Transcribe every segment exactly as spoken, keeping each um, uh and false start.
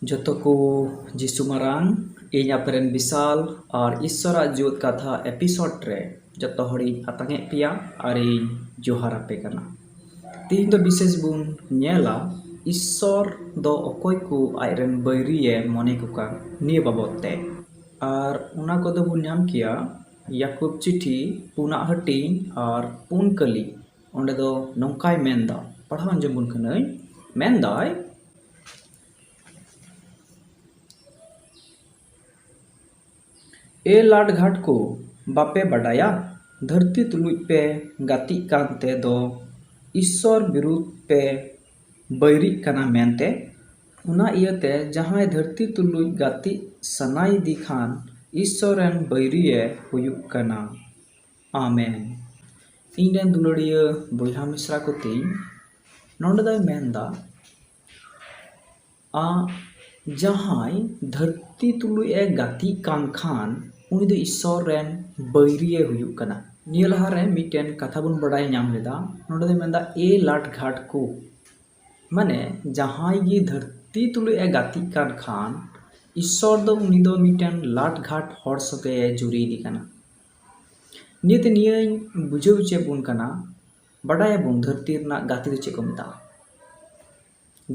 ᱡᱚᱛᱚ ᱠᱚ ᱡᱤᱥᱩ ᱢᱟᱨᱟᱝ, ᱤᱧ ᱟᱯᱮ ᱨᱮᱱ ᱵᱤᱥᱟᱞ ᱟᱨ ᱤᱥᱥᱚᱨᱟᱜ ᱡᱩᱣᱟᱹᱫ ᱠᱟᱛᱷᱟ episode ᱨᱮ ᱡᱚᱛᱚ ᱦᱚᱲᱤᱧ ᱟᱛᱟᱝ ᱮᱫ ᱯᱮᱭᱟ ᱟᱨ ᱤᱧ ᱡᱚᱦᱟᱨ ᱟᱯᱮ ᱠᱟᱱᱟ᱾ ᱛᱮᱦᱮᱧ ᱫᱚ ᱵᱤᱥᱮᱥ ᱵᱚᱱ ᱧᱮᱞᱟ ᱤᱥᱥᱚᱨ ᱫᱚ ᱚᱠᱚᱭ ᱠᱚ ᱟᱡ ᱨᱮᱱ ᱵᱟᱹᱭᱨᱤᱭᱮ ᱢᱚᱱᱮ ᱠᱚ ᱠᱟᱱ, ᱱᱤᱭᱟᱹ ᱵᱟᱵᱚᱫ ᱛᱮ᱾ ᱟᱨ ᱚᱱᱟ ᱠᱚᱫᱚ ᱵᱚᱱ ᱧᱟᱢ ᱠᱮᱭᱟ ᱭᱟᱠᱚᱵ ᱪᱤᱴᱷᱤ ᱯᱩᱱᱟᱜ ᱦᱟᱹᱴᱤᱧ ᱟᱨ ᱯᱩᱱ ᱠᱟᱹᱞᱤ᱾ ᱚᱸᱰᱮ ᱫᱚ ᱱᱚᱝᱠᱟᱭ ᱢᱮᱱᱫᱟ, ᱯᱟᱲᱦᱟᱣ ᱟᱸᱡᱚᱢ ᱵᱚᱱ ᱠᱟᱹᱱᱟᱹᱧ᱾ ᱢᱮᱱᱫᱟᱭ, ᱮ ᱞᱟᱴ ᱜᱷᱟᱴ ᱠᱚ, ᱵᱟᱯᱮ ᱵᱟᱰᱟᱭᱟ? ᱫᱷᱟᱹᱨᱛᱤ ᱛᱩᱞᱩᱡ ᱯᱮ ᱜᱟᱛᱮᱜ ᱠᱟᱱ ᱛᱮ ᱫᱚ ᱤᱥᱥᱚᱨ ᱵᱤᱨᱩᱫᱷ ᱯᱮ ᱵᱟᱹᱭᱨᱤᱜ ᱠᱟᱱᱟ ᱢᱮᱱᱛᱮ᱾ ᱚᱱᱟ ᱤᱭᱟᱹᱛᱮ ᱡᱟᱦᱟᱸᱭ ᱫᱷᱟᱹᱨᱛᱤ ᱛᱩᱞᱩᱡ ᱜᱟᱛᱮᱜ ᱥᱟᱱᱟᱭᱮᱫᱮ ᱠᱷᱟᱱ, ᱤᱥᱥᱚᱨ ᱨᱮᱱ ᱵᱟᱹᱭᱨᱤᱭᱮ ᱦᱩᱭᱩᱜ ᱠᱟᱱᱟ᱾ ᱟᱢᱮᱱ᱾ ᱤᱧ ᱨᱮᱱ ᱫᱩᱞᱟᱹᱲᱤᱭᱟᱹ ᱵᱚᱭᱦᱟ ᱢᱤᱥᱨᱟ ᱠᱚ ᱛᱤᱧ, ᱱᱚᱰᱮ ᱫᱚᱭ ᱢᱮᱱᱫᱟ, ᱟ, ᱡᱟᱦᱟᱸᱭ ᱫᱷᱟᱹᱨᱛᱤ ᱛᱩᱞᱩᱡ ᱮ ᱜᱟᱛᱮᱜ ᱠᱟᱱ ᱠᱷᱟᱱ, ᱩᱱᱤ ᱫᱚ ᱤᱥᱥᱚᱨ ᱨᱮᱱ ᱵᱟᱹᱭᱨᱤᱭᱮ ᱦᱩᱭᱩᱜ ᱠᱟᱱᱟ᱾ ᱱᱤᱭᱟᱹ ᱞᱟᱦᱟᱨᱮ ᱢᱤᱫᱴᱮᱱ ᱠᱟᱛᱷᱟ ᱵᱚᱱ ᱵᱟᱰᱟᱭ ᱧᱟᱢ ᱞᱮᱫᱟ᱾ ᱱᱚᱰᱮ ᱫᱚ ᱢᱮᱱᱫᱟ, ᱮ ᱞᱟᱴ ᱜᱷᱟᱴ ᱠᱚ, ᱢᱟᱱᱮ ᱡᱟᱦᱟᱸᱭ ᱜᱮ ᱫᱷᱟᱹᱨᱛᱤ ᱛᱩᱞᱩᱡ ᱮ ᱜᱟᱛᱮᱜ ᱠᱟᱱ ᱠᱷᱟᱱ, ᱤᱥᱥᱚᱨ ᱫᱚ ᱩᱱᱤ ᱫᱚ ᱢᱤᱫᱴᱮᱱ ᱞᱟᱴ ᱜᱷᱟᱴ ᱦᱚᱲ ᱥᱚᱸᱜᱮ ᱮ ᱡᱩᱨᱤᱭᱮᱫᱮ ᱠᱟᱱᱟ᱾ ᱱᱤᱭᱟᱹᱛᱮ ᱱᱤᱭᱟᱹᱧ ᱵᱩᱡᱷᱟᱹᱣ ᱦᱚᱪᱚᱭᱮᱫ ᱵᱚᱱ ᱠᱟᱱᱟ, ᱵᱟᱰᱟᱭᱟᱵᱚᱱ ᱫᱷᱟᱹᱨᱛᱤ ᱨᱮᱱᱟᱜ ᱜᱟᱛᱮ ᱫᱚ ᱪᱮᱫ ᱠᱚ ᱢᱮᱛᱟᱜᱼᱟ᱾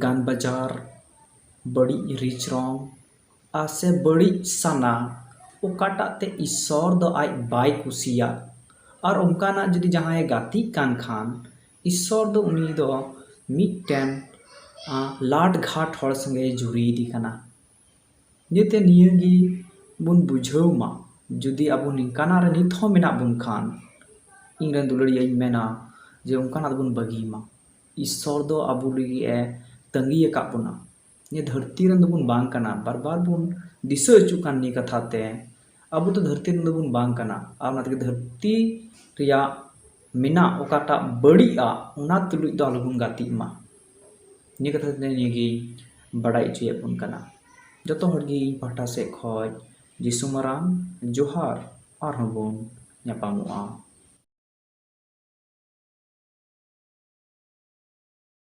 ᱜᱟᱱ ᱵᱟᱡᱟᱨ, ᱵᱟᱹᱲᱤᱡ ᱨᱤᱪᱨᱚᱝ, ᱟᱨ ᱥᱮ ᱵᱟᱹᱲᱤᱡ ᱥᱟᱱᱟ, ᱚᱠᱟᱴᱟᱜ ᱛᱮ ᱤᱥᱥᱚᱨ ᱫᱚ ᱟᱡ ᱵᱟᱭ ᱠᱩᱥᱤᱭᱟᱜ, ᱟᱨ ᱚᱱᱠᱟᱱᱟᱜ ᱡᱩᱫᱤ ᱡᱟᱦᱟᱸᱭᱮ ᱜᱟᱛᱮᱜ ᱠᱟᱱ ᱠᱷᱟᱱ, ᱤᱥᱥᱚᱨ ᱫᱚ ᱩᱱᱤ ᱫᱚ ᱢᱤᱫᱴᱮᱱ, ᱟ, ᱞᱟᱴ ᱜᱷᱟᱴ ᱦᱚᱲ ᱥᱚᱸᱜᱮ ᱡᱩᱨᱤᱭᱮᱫᱮ ᱠᱟᱱᱟ᱾ ᱡᱟᱛᱮ ᱱᱤᱭᱟᱹ ᱜᱮ ᱵᱚᱱ ᱵᱩᱡᱷᱟᱹᱣ ᱢᱟ, ᱡᱩᱫᱤ ᱟᱵᱚ ᱱᱤᱝᱠᱟᱱᱟᱜ ᱨᱮ ᱱᱤᱛ ᱦᱚᱸ ᱢᱮᱱᱟᱜ ᱵᱚᱱ ᱠᱷᱟᱱ, ᱤᱧ ᱨᱮᱱ ᱫᱩᱞᱟᱹᱲᱤᱭᱟᱹᱧ ᱢᱮᱱᱟ ᱡᱮ ᱚᱱᱠᱟᱱᱟᱜ ᱫᱚᱵᱚᱱ ᱵᱟᱹᱜᱤ ᱢᱟ᱾ ᱤᱥᱥᱚᱨ ᱫᱚ ᱟᱵᱚ ᱞᱟᱹᱜᱤᱫ ᱮ ᱛᱟᱺᱜᱤ ᱟᱠᱟᱫ ᱵᱚᱱᱟ᱾ ᱱᱤᱭᱟᱹ ᱫᱷᱟᱹᱨᱛᱤ ᱨᱮᱱ ᱫᱚᱵᱚᱱ ᱵᱟᱝ ᱠᱟᱱᱟ, ᱵᱟᱨ ᱵᱟᱨ ᱵᱚᱱ ᱫᱤᱥᱟᱹ ᱦᱚᱪᱚᱜ ᱠᱟᱱ ᱱᱤᱭᱟᱹ ᱠᱟᱛᱷᱟ ᱛᱮ᱾ ᱟᱵᱚ ᱫᱚ ᱫᱷᱟᱹᱨᱛᱤ ᱨᱮᱱ ᱫᱚᱵᱚᱱ ᱵᱟᱝ ᱠᱟᱱᱟ, ᱟᱨ ᱚᱱᱟ ᱛᱮᱜᱮ ᱫᱷᱟᱹᱨᱛᱤ ᱨᱮᱭᱟᱜ ᱢᱮᱱᱟᱜ ᱚᱠᱟᱴᱟᱜ ᱵᱟᱹᱲᱤᱡᱼᱟ, ᱚᱱᱟ ᱛᱩᱞᱩᱡ ᱫᱚ ᱟᱞᱚᱵᱚᱱ ᱜᱟᱛᱮᱜ ᱢᱟ᱾ ᱱᱤᱭᱟᱹ ᱠᱟᱛᱷᱟ ᱛᱮ ᱱᱤᱭᱟᱹᱜᱮᱧ ᱵᱟᱰᱟᱭ ᱦᱚᱪᱚᱭᱮᱫ ᱵᱚᱱ ᱠᱟᱱᱟ᱾ ᱡᱚᱛᱚ ᱦᱚᱲ ᱜᱮ ᱤᱧ ᱯᱟᱦᱴᱟ ᱥᱮᱫ ᱠᱷᱚᱱ ᱡᱤᱥᱩ ᱢᱟᱨᱟᱝ ᱡᱚᱦᱟᱨ, ᱟᱨᱦᱚᱸ ᱵᱚᱱ ᱧᱟᱯᱟᱢᱚᱜᱼᱟ᱾